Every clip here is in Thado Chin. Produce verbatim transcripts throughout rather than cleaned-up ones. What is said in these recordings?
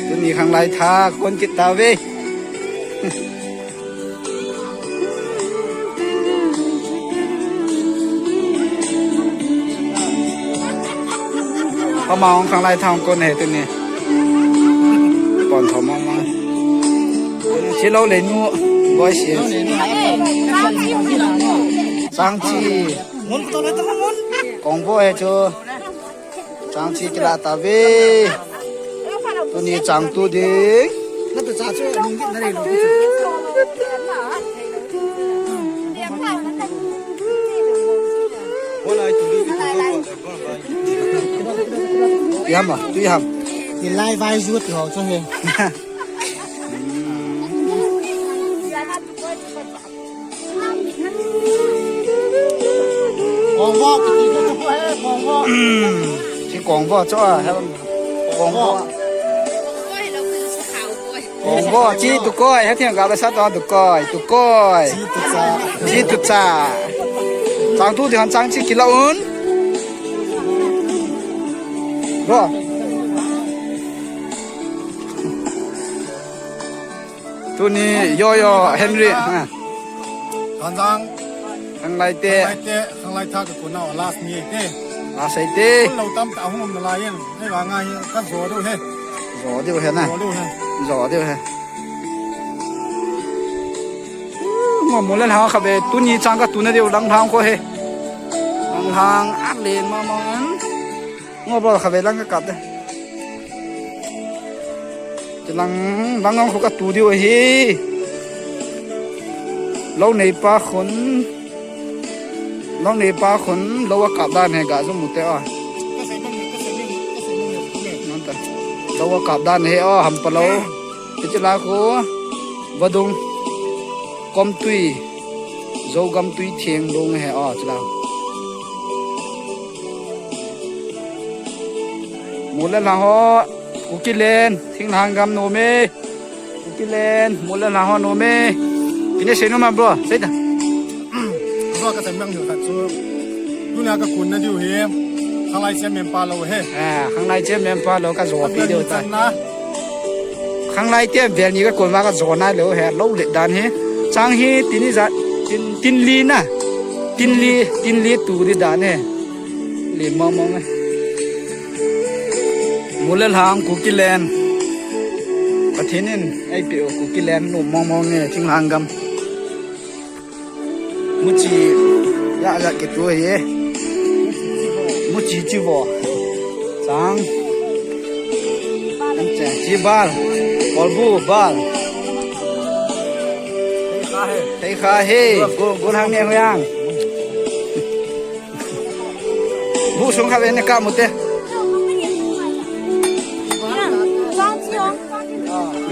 Tuni khanglai tha kon kit tave. Pamang khanglai tha kon he tuni. Pon thom mama. Chilo le nu boy si. Chang chi. Kong bo he chu. Chang chi kila tave. Tuni chang tu ding. Tui ham a, tui ham. Ni lai vai zu ti ho chu he. Kongvo, kiti chu tu ko he, kongvo. Chi kongvo chu a, he kongvo. Kongvo, chi tu koi, he thiang ga ba sa to tu koi, tu koi. Chi tu cha. Chi tu cha. Chang tu di han chang chi kila un. Go. Tuni yo yo Henry. Ha. Khanglai te. Khanglai te, khanglai tha ka kuna last ni te. Last ai te. Lo tam ta hung na lai yen. Hei wa nga hi ka zo do he. Zo do he na. Zo do he. Zo do he. Ngo mo le ha kha be tuni chang ka tu na de lang hang ko he. Lang hang a le ma ma. Ngo bol kha ve lang ka kap de. Ti lang, lang ngong khu ka tu diu ahi. Lo nei pa khun. Lo nei pa khun, lo a kap dan he ga zu mu te a. Nanta. Lo a kap dan he a, ham pa lo. Ti la khu. Vadung. Kom tui. Zogam tui thiang dong he a, ti la. Mule la ho, Kukiland, thinglhang gam nom e. Kukiland, mule la ho nom e. Pine sei nom a bro, sei ta. Bro ka tang mang diu ta chu. Tuna ka kun na diu he. Khanglai che mem pa lo he. Ah, khanglai che mem pa lo ka zo pi diu ta. Khanglai te vel ni ka kon ma ka zo na lo he, lo le dan he. Chang hi tini za, tin, tin li na. Tin li, tin li tu di dan he. Li mong mong e. Mule lang Kukiland. Pathen in ei pe u Kukiland nu mong mong e, thinglhang gam. Muchi ya ya ke tu he. Muchi chi vo. Chang. Chi bal. Kolbu bal. Hei kha he. Go go hang ne ho yang. Bu sung kha ve ne ka mu te.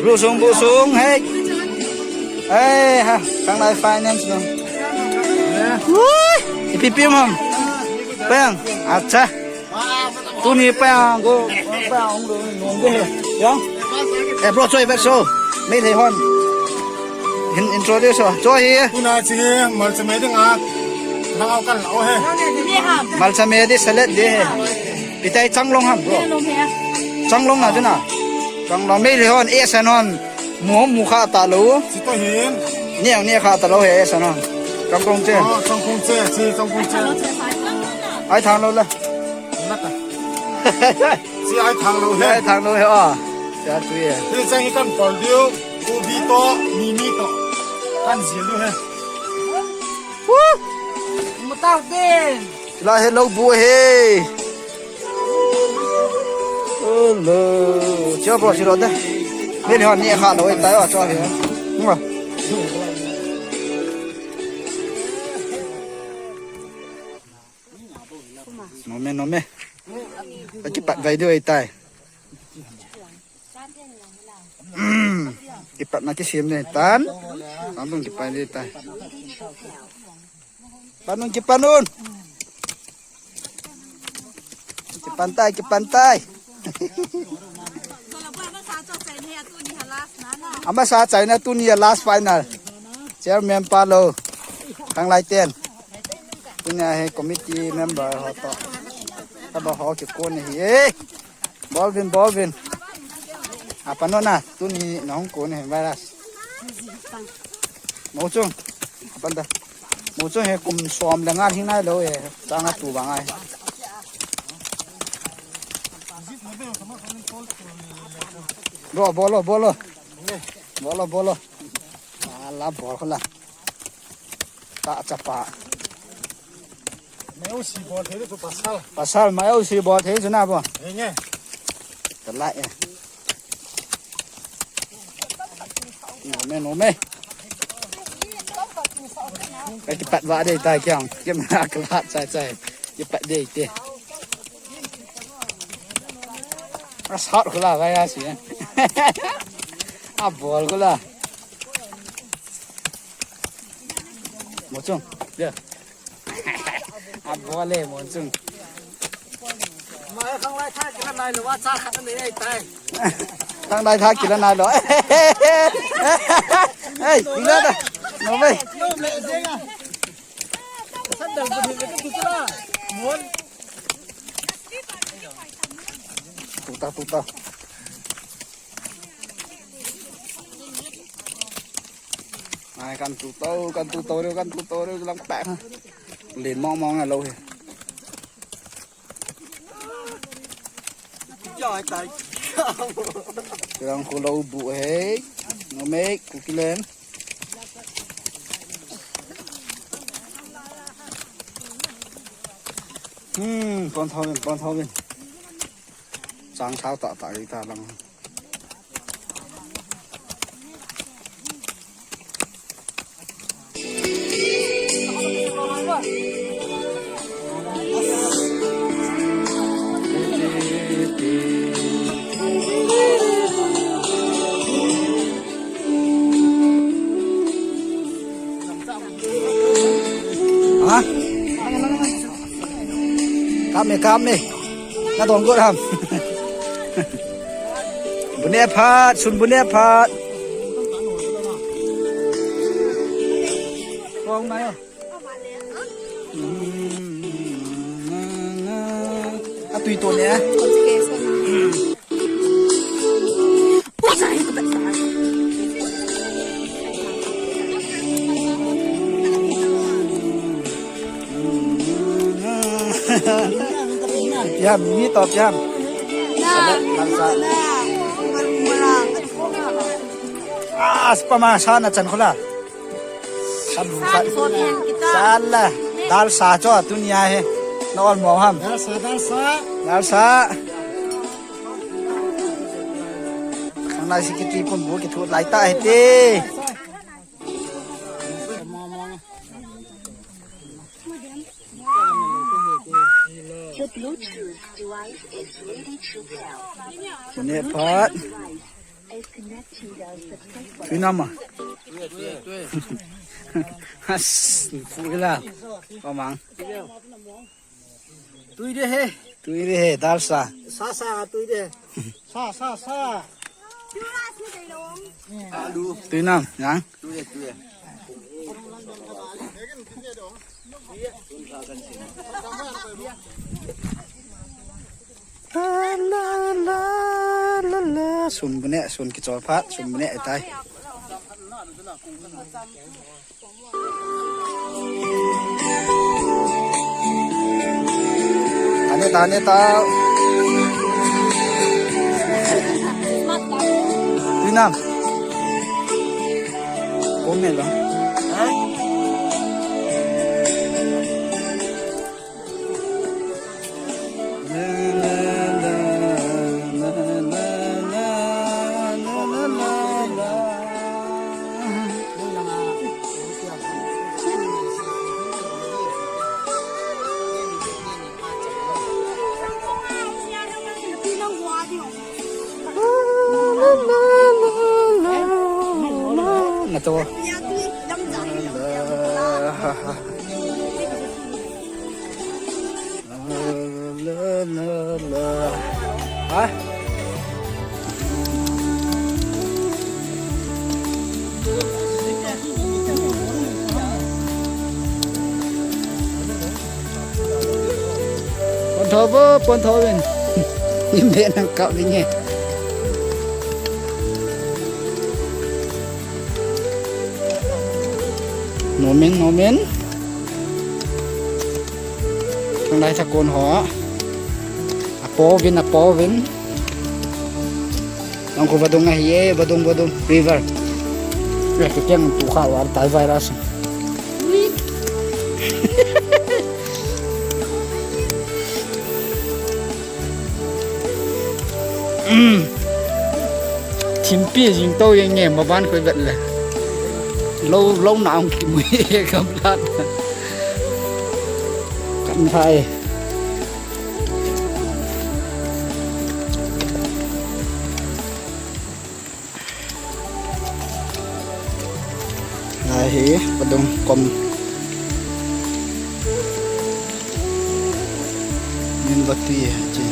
Bu sung, bu sung, hey. Hey, ha, kang lai finance no. Ui, ipi pi mam. Peng, acha. Tuni peng go, peng go nong de. Ya. Eh, bro, choi vet so. Mei le hon. Hin introduce o. Cho hi. Tuna chi hi malcha me ding a. Nang au kan lau he. Malcha me di salad di he. Pitai changlong ham bro. Changlong na dina. Changlong mei le hon e san hon. Mu mu kha ta lo. Chi to hin. Ni ang ni kha ta lo he e san hon. Kang kong che. Oh, chang kong che, chi chang kong che. Ai thang lo la. Na ta. Chi ai thang lo he. Ai thang lo he a. Cha tu ye. Hi chang hi kan pol diu, kobi to, mimi to. Kan zil diu he. Mu tau te. La he lo bu he. Hello. Cho bro si lo de. Ni ni hon ni kha lo e ta yo cho he. Mu. Nom e, nom e. Akipat vai diu ahitai. Kipatna kisem diu ahitan. Tangtung kipai diu ahitai. Panun, kipanun. Kipan tai, kipan tai. Amasa chaina tuni a last final. Chairman pa lo. Thanglai ten. Tunia hi committee member ho toh. Thaba ho kikon hi. Eh! Bolvin, bolvin. Apan na, tuni nahung kon hi virus. Mo chung. Apan da. Mo chung hi kum som le nga hing nailou e. Chang a tu bang ai. Bolo, bolo, bolo. Bolo, bolo. Ala bol kho la. Ta chapa. Mai u si bol thei chu pasal. Pasal mai u si bol thei chu na bo. Henge. Ka lai e. Nom e, nom e. Ka kipat va dei ta kiang. Camera ka la chai chai. Kipat dei te. A sat kho la vai a si. A bol kho la. Mo chung. Ya. A bol le mo chung. Mai khanglai tha kila nailou va cha khat nei ai tai. Khanglai tha kila nailou. Ei, kila da. Nom e. Nom le jenga. San dang bu ni tu tu la. Mo. Tuta, tuta. Ai, kan tuto, kan tuto riu, kan tuto riu, lang pek. Len mong mong na lou hi. Jai tai. Lang khu lou bu he. Nom e, khu kilen. Hmm, pon thau vin, pon thau vin. Chang thau ta ta ri ta lang. Ha? Kame, kame. Na dong got ham. Bu ne phat, sun bu ne phat. Kong na yo. A tui to ne. Piam, mi to piam. Salad, salsa. Ah, spama sana chan khula. Sam, sa, sala. Dal sa cho tunia he. Na ol mo ham. Dal sa, dal sa. Dal sa. Khanglai si kiti pun bu kitu lai ta he te. The Bluetooth device is ready to pair. Ne phat. Is connected successfully. Tui nam a. Has, pui la. Pamang. Tui de he. Tui de he, dal sa. Sa sa tui de. Sa sa sa. Alu. Tui nam, ya. Tui de, tui de. La, la, la, la, la. Sun bu ne, sun kichol phat, sun bu ne tai. Ane ta, ane ta. Tui nam. Kong ne la. Ha? Na to. Ha? Tho bo, pon tho vin. Im be nang kap vin nge. Nomin, nomin. Thang lai sa kon ho. Apo vin, apo vin. Nang ko vadung ahi e, vadung, vadung, river. Eh, kikeng tu kha war tai virus. Thimpi jing to jeng nge, maban khoi vet le. Lou, lou na ong kimui e kam lat. Kan thai. Ahi, padung kom. Min bati chi.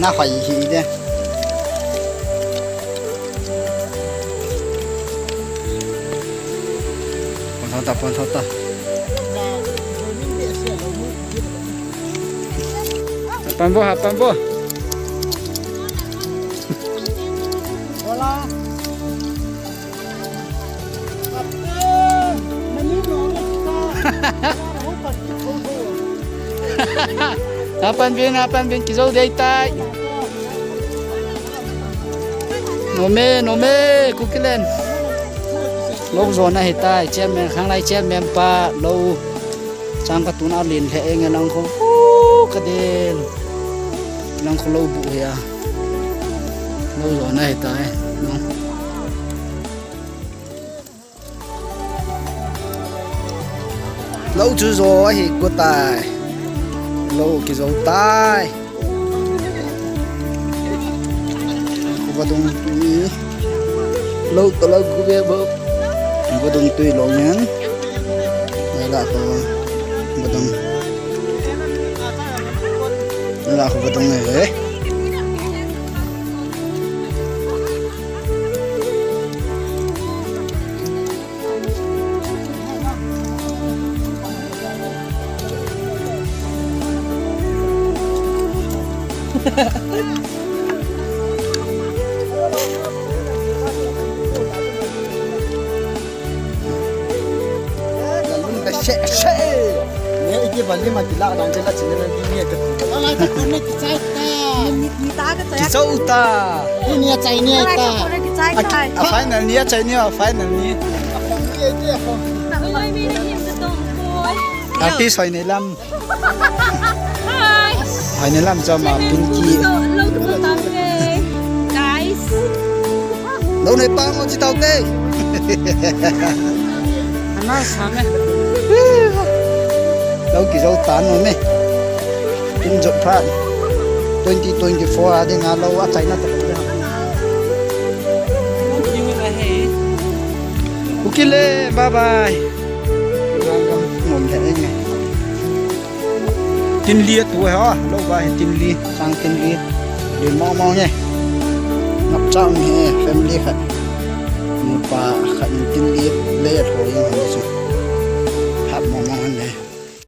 Na hoi hi de. Pon thota, pon thota. Hapan bo, hapan bo. Hola. Hapan bin, hapan bin, kijou dei tai. Nome, nome, Kukilen. Lou jona hitai, chairman, khanglai chairman pa, lou. Chang ka tuna len lheh eng lang kho. Hu, ka den. Lang kho lou bu hia. Lou jona hitai. No. Lou chu jo ahi ko tai. Lou kijou tai. Vadung tui. Lou to lou ku ve bo. Vadung tui lou ngen. Ngai la ko vadung. Ngai la ko vadung ngai ve. Lalun ka she, she. Ne iti bali ma kila dan jela chine na di ne ka. Ala ta kon ne kichai ta. Ni, ni ta ka chai. Kichou ta. Ni ni chai ni ta. Ala ta kon ne kichai ta. A final ni, a chai ni, a final ni. Artist hoi ne lam. Hi. Hoi ne lam cho ma Pinky. Lou tu tam ke. Guys. Lou nei pa ngo chi tau te. Ana sa me. Lou kijou tan mo me. Kin jot phat. Twenty twenty-four a ding a lou a chaina ta lou. Ukile, bye bye. Ngom he eng e. Tin li a tu he, lou ba he tin li, sang tin li. Li mo mo nge. Ngap chang he, family khat. Nupa khat tin li le a tho yang han chu. Hap mo mo han le.